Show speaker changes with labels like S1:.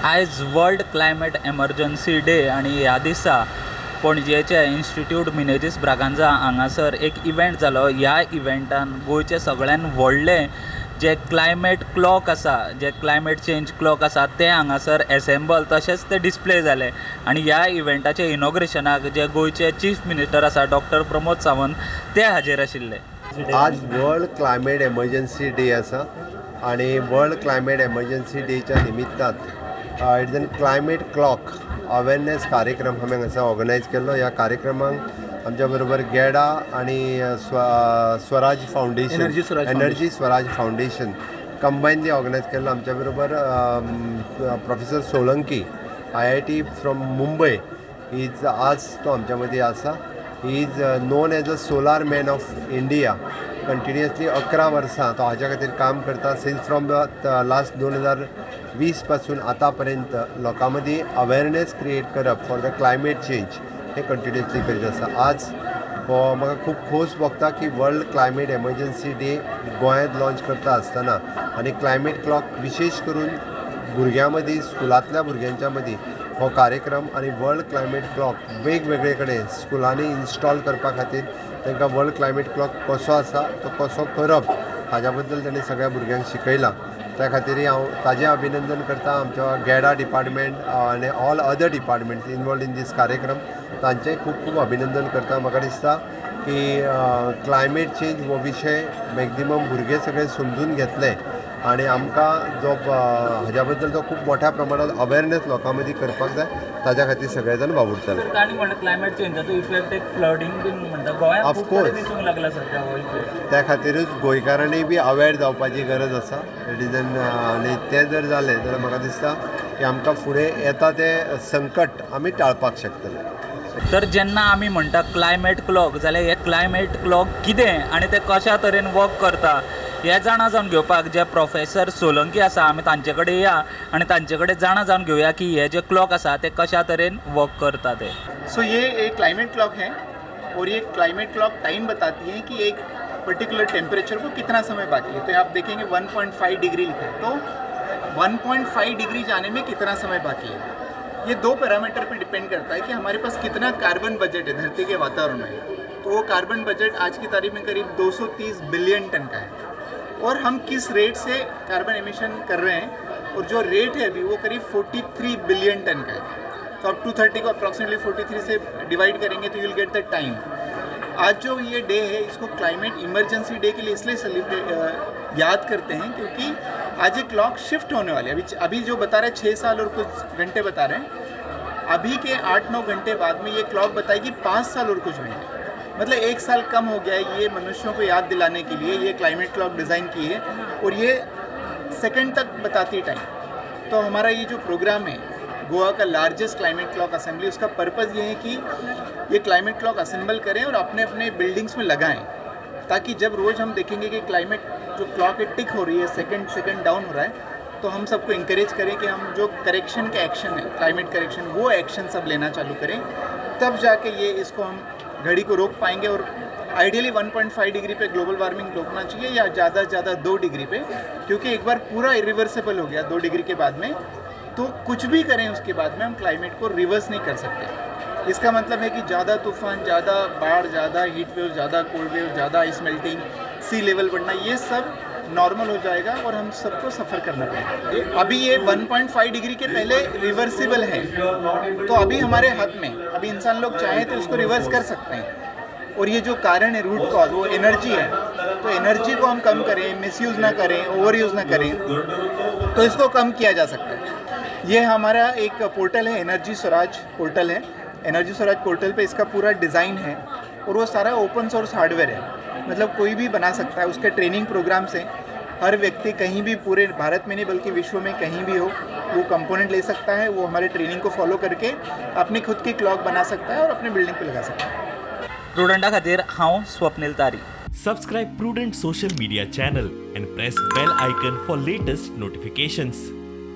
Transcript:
S1: आयज world climate emergency day आनी ह्या दिसा पणजेचे इन्स्टिट्यूट मिनेजीस ब्रागांझा हांगासर एक इवेंट जालो. ह्या इवेंटान गोंयचें सगळ्यान व्हडलें जें क्लायमेट क्लॉक आसा, जें क्लायमेट चेंज क्लॉक आसा, तें हांगासर एसेंबल तशेंच तें डिस्प्ले जालें. आनी ह्या इवेंटाच्या इनॉग्रेशनाक जे गोंयचे चीफ मिनिस्टर आसा, डॉक्टर प्रमोद सावंत, ते हाजीर आशिल्ले.
S2: आज वर्ल्ड क्लायमेट एमर्जन्सी डे आसा आणि वर्ल्ड क्लायमेट एमर्जन्सी डेच्या निमित्तान it's an climate clock awareness कार्यक्रम आमी हांगासर ऑर्गनायज केल्लो. ह्या कार्यक्रमाक आमच्या बरोबर गेडा आणि स्वराज फाउंडेशन,
S3: एनर्जी स्वराज.
S2: एनर्जी स्वराज फाउंडेशन कंबायनली ऑर्गनायज केल्लो. आमच्या बरोबर professor Solanki, IIT from Mumbai is, आज तो आमच्या मदीं आसा. He is known as a solar man of India. Continuously 11 वर्सां तो हाज्या खातीर काम करता, सिन्स फ्रॉम the last 2020 पासून आतां पर्यंत लोकां मदीं अवेरनेस क्रिएट करप for the climate change hey continuously करीत आसा. आज हो म्हाका खूब खोस भोगता की वर्ल्ड क्लायमेट एमर्जन्सी डे गोंयांत लॉन्च करता आसतना आनी क्लायमेट क्लॉक विशेश करून भुरग्यां मदीं, स्कुलांतल्या भुरग्यांच्या मदीं हो कार्यक्रम आनी वर्ल्ड क्लायमेट क्लॉक वेगवेगळे कडेन स्कुलांनी इन्स्टॉल करपा खातीर, तांकां वर्ल्ड क्लायमेट क्लॉक कसो आसा, तो कसो करप हाज्या बद्दल ताणें सगळ्या भुरग्यांक शिकयलां. त्या खातीरय हांव ताजें अभिनंदन करता. आमच्या गेडा डिपार्टमेंट आनी all other departments involved in this कार्यक्रम, तांचें खूब खूब अभिनंदन करता. म्हाका दिसता की क्लायमेट चेंज हो विशय मॅक्झिमम भुरगे सगळे समजून घेतले आनी आमकां जो हाज्या बद्दल जो खूब मोठ्या प्रमाणात अवेरनेस लोकां मदीं करपाक जाय, ताज्या खातीर सगळे जाण वावुरतले.
S1: तांणी म्हणलें, क्लायमेट चेंजाचो इफेक्ट एक फ्लडिंग बीन म्हणटा, गोंयांत
S2: Of
S1: खूब कडेन
S2: course.
S1: दिसूंक लागला सध्या हो इफेक्ट.
S2: त्या खातीरूच गोंयकारांनी बी अवेर जावपाची गरज आसा. It is N आनी तें जर जालें जाल्यार म्हाका दिसता की आमकां फुडें येता तें संकट आमी टाळपाक शकतले.
S1: तर जेन्ना आमी म्हणटा क्लायमेट क्लॉक, जाल्यार हें क्लायमेट क्लॉक कितें आनी तें कशा तरेन वर्क करता हें जाणा जावन घेवपाक जे प्रोफेसर सोलंकी आसा, आमी तांचे कडेन या आनी तांचे कडेन जाणा जावन घेवया की हे जे क्लॉक आसा ते कशा तरेन वर्क करता ते.
S3: सो ये एक क्लाइमेट क्लॉक है और ये क्लाइमेट क्लॉक टाइम बताती है कि एक पर्टिकुलर टेम्परेचर को कितना समय बाकी है. तो आप देखेंगे, 1.5 डिग्री लिखा है, तो 1.5 डिग्री जाने में कितना समय बाकी है, ये दो पैरामीटर पे डिपेंड करता है कि हमारे पास कितना कार्बन बजट है धरती के वातावरण में. तो वो कार्बन बजट आज की तारीख में करीब 230 बिलियन टन का है और हम किस रेट से कार्बन एमिशन कर रहे हैं और जो रेट है अभी, वो करीब 43 बिलियन टन का है. तो आप 230 को अप्रॉक्सीमेटली 43 से डिवाइड करेंगे तो you will get the time. आज जो ये डे है, इसको क्लाइमेट इमरजेंसी डे के लिए इसलिए सेलिब्रेट याद करते हैं क्योंकि आज ये क्लॉक शिफ्ट होने वाली है. अभी अभी जो बता रहे हैं, 6 साल और कुछ घंटे बता रहे हैं, अभी के 8-9 घंटे बाद में ये क्लॉक बताएगी 5 साल और कुछ घंटे, मतलब एक साल कम हो गया है. ये मनुष्यों को याद दिलाने के लिए ये क्लाइमेट क्लॉक डिज़ाइन की है और ये सेकंड तक बताती है टाइम. तो हमारा ये जो प्रोग्राम है, गोवा का लार्जेस्ट क्लाइमेट क्लॉक असेंबली, उसका पर्पज़ ये है कि ये क्लाइमेट क्लॉक असेंबल करें और अपने अपने बिल्डिंग्स में लगाएं, ताकि जब रोज़ हम देखेंगे कि क्लाइमेट जो क्लॉक है, टिक हो रही है, सेकंड सेकंड डाउन हो रहा है, तो हम सबको इंकरेज करें कि हम जो करेक्शन के एक्शन है, क्लाइमेट करेक्शन, वो एक्शन सब लेना चालू करें. तब जाके ये इसको हम घड़ी को रोक पाएंगे. और आइडियली 1.5 डिग्री पे ग्लोबल वार्मिंग रोकना चाहिए या ज़्यादा से ज़्यादा 2 डिग्री पे, क्योंकि एक बार पूरा इरिवर्सिबल हो गया 2 डिग्री के बाद में, तो कुछ भी करें उसके बाद में हम क्लाइमेट को रिवर्स नहीं कर सकते. इसका मतलब है कि ज़्यादा तूफान, ज़्यादा बाढ़, ज़्यादा हीट वेव, ज़्यादा कोल्ड वेव, ज़्यादा आइस मेल्टिंग, सी लेवल बढ़ना, ये सब नॉर्मल हो जाएगा और हम सबको सफ़र करना पड़ेगा. अभी ये 1.5 डिग्री के पहले रिवर्सिबल है, तो अभी हमारे हाथ में, अभी इंसान लोग चाहें तो उसको रिवर्स कर सकते हैं. और ये जो कारण है, रूट कॉज, वो एनर्जी है. तो एनर्जी को हम कम करें, मिसयूज़ ना करें, ओवर यूज़ ना करें, तो इसको कम किया जा सकता है. ये हमारा एक पोर्टल है, एनर्जी स्वराज पोर्टल है. एनर्जी स्वराज पोर्टल पे इसका पूरा डिज़ाइन है और वो सारा ओपन सोर्स हार्डवेयर है, मतलब कोई भी बना सकता है. उसके ट्रेनिंग प्रोग्राम से हर व्यक्ति कहीं भी, पूरे भारत में नहीं बल्कि विश्व में कहीं भी हो, वो कंपोनेंट ले सकता है. वो हमारे ट्रेनिंग को फॉलो करके अपनी खुद की क्लॉक बना सकता है और अपने बिल्डिंग पे लगा सकता है.
S1: प्रुडंटा खातीर हांव स्वप्नील तारी.
S4: Subscribe Prudent social media channel and press bell icon for latest notifications.